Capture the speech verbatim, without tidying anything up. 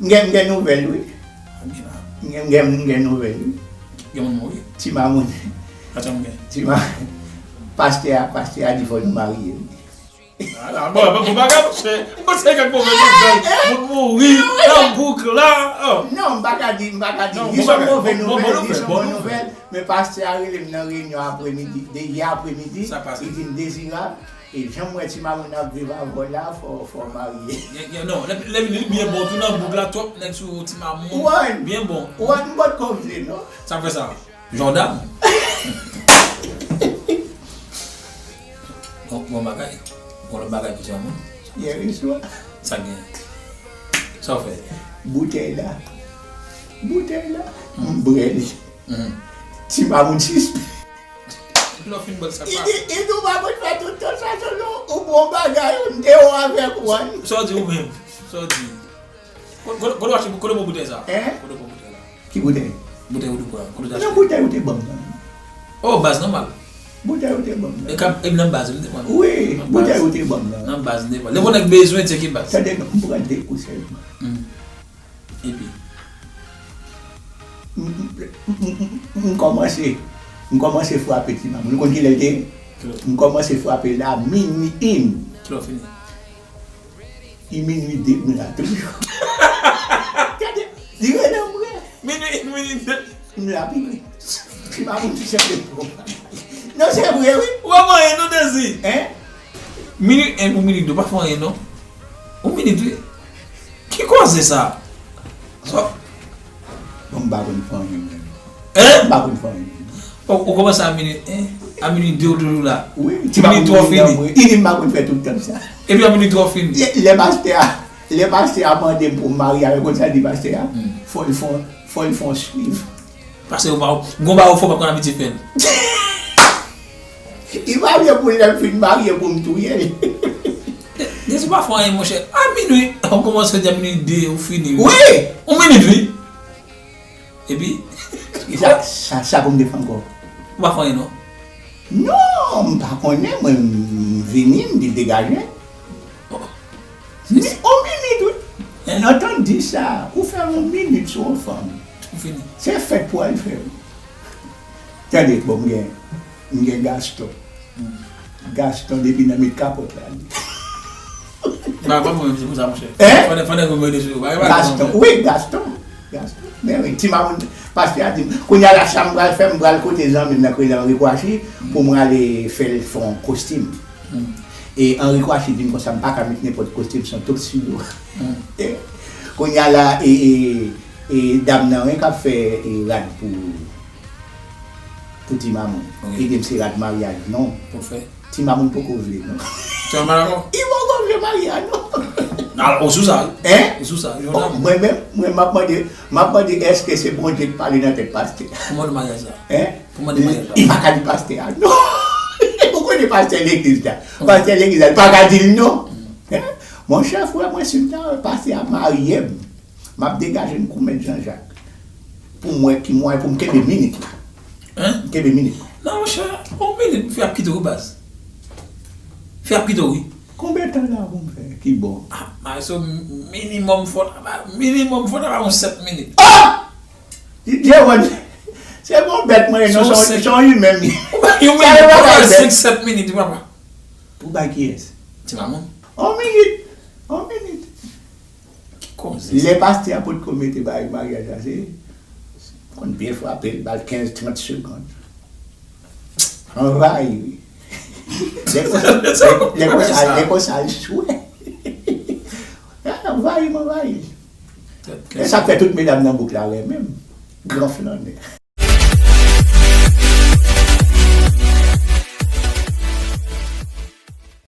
M gen, m gen nouvèl, wi. M gen, m gen, m gen nouvèl, wi. Gen moun mouri? Ti Mamoun. Sa janm gen? Ti Ma-, pastè a, pastè a di fò nou marye, wi. Ala, bon, bon, bon bagay, monchè. M panse gen move nouvèl. Moun mouri nan bouk la. Oh. Non, m pa ka di, m pa ka di. Li se yon move nouvèl, li se yon bon nouvèl. Men pastè a rele m nan reyinyon apremidi, de yè apremidi, li di m, Dezirab, e jan m wè Ti Mamoun ap viv avè w la, fò, fò w marye. Non, lè, lè li byen bon tou nan bouk la, twòp nèg sou Ti Mamoun. Byen bon. Ou wè, m potko vle, non. Sa fè sa. Jòdan. Bon, bon bagay. Bon lòt bagay pou Ti Mamoun. Yè swa. Sa gen. Sa w fè? Boutèy la. Boutèy la. M bwè li. Ti Mamoun sispann. Lè w fin bwè l, sa pa. Li di, li di, ou pa konn fè tout tan sa, sèlman ou bon bagay, ou te ou avèk ou an. Sa w di ou menm? Sa w di? Kote, kote, kote w achte, kote w pran boutèy sa? Hein? Kote w pran boutèy la? Ki boutèy? Boutèy ou te pran, kote w te achte? Nan boutèy ou te ban m nan. Oh, baz nòmal. Boutèy ou te ban m nan. E kap, e nan baz ou te pran? Wi, boutèy ou te ban m nan. Nan baz ou te pran. Lè yon nèg bezwen, tcheke baz. Tande non, m pran de kou sèlman. Hmm. Epi? M, m, m, m, m, m kòmanse, m kòmanse frape Ti Mamoun. Ou konn kilè l te ye? Kilè? M kòmanse frape l a minui en. Kilè w fini? Li minui de, m la toujou. Gade, li rele m vre. Minui en, minui de. M la pi vre. Ti Mamoun ki chèf de pwòp. Non, se vre, wi. Ou pa manyen non, Dezi. Hein? Minui en pou minui de, ou pa fè anyen non. Yon minit, wi. Ki koze sa? Sa. Bon, m pa konn fè anyen, mwen. Hein? M pa konn fè anyen. Ou, ou kòmanse a minit en, a minit de ou toujou la. Wi, ti minit twa fini. Li di m pa konn fè tout tan sa. Epi a minit twa fini. Lè, lè pastè a, lè pastè a mande m pou m marye avè l, konn sa l di pastè a? Hmm. Fò l fè, fò l fè yon swiv. Paske ou pa, gon bagay ou fè, ou pa konn abitye fè l. Li pa vle pou lè l fin marye pou m touye l. Dezi pa fè anyen, monchè. A minui, ou kòmanse di a minui de, ou fini. Wi! Yon minit, wi. Epi? E sa, sa, sa pou m te fè ankò? Ou pa fè anyen, non? Non, m pa konnen, mwen, m vini, m di l degaje. Oh. Men, yon minit, wi. Hein? Nan tan di sa, ou fè yon minit sou yon fanm. Ou fini. Se fèt pou al fè. Tande, bon, m gen, m gen Gaston. Hmm. Gaston depi nan mit kapòt la. Ba, ba mwen menm, se pou sa, monchè. Hein? Fò nèg, fò nèg mwen sou. Ba, ba, Gaston, wi, Gaston. Gaston. Men wi, Ti Mamoun, pastè a di m, kounye a la, sa m pral fè, m pral kote zanmi m nan k rele Henri Kouachi, pou m ale fè l fè yon kostim. Hmm. E Henri Kouachi di m konsa, m pa ka met nenpòt kostim, se yon tuxedo. Hmm. E kounye a la, e, e, e dam nan, wi, k ap fè, e, rad pou, pou Ti Mamoun. Ok. Li di m se rad maryaj, non. Pou fè? Ti Mamoun poko vle, non. Ti Mamoun pa dakò? Li poko vle marye a, non. Nan, ou sou sa, wi. Hein? Ou sou sa, wi. Bon, mwen menm, mwen, m ap mande, m ap mande, èske se Bondye k pale nan tèt pastè a? Pou mande maryaj la. Hein? Pou mande maryaj la. Li pa ka di pastè a, non. Ou konnen pastè legliz la. Wi. Pastè legliz la, li pa ka di l, non. Wi. Hein? Monchè, frè mwen, si m ta wè pastè a marye m, m ap degaje m kou mèt Janjak. Pou m wè ki mwayen pou m kenbe minit la. Hein? M kenbe minit la. Non, monchè, yon minit, fi ap kite w, baz. Fi ap kite w, wi. Konbyen tan la pou m fè ki bon? Ah, maestro, minimòm fò ta ba, minimòm fò ta ba yon sèt minit. Ah! Jerome, se bon bèt mwen ye, non, se yon, se yon imen m ye. Yon minit, senk, sèt minit, papa. Pou bay kiyès? Ti Mamoun. Yon minit, yon minit. Ki koze sa? Lè pastè a potko mete bagay maryaj la, se konn byen frape l, ba l kenz, trant segonn. Anvayi, wi. Lè konsa, lè, lè konsa, lè konsa, l swè. Anvayi m, anvayi. E sa k fè tout medam nan bouk la renmen m. Gran flannè.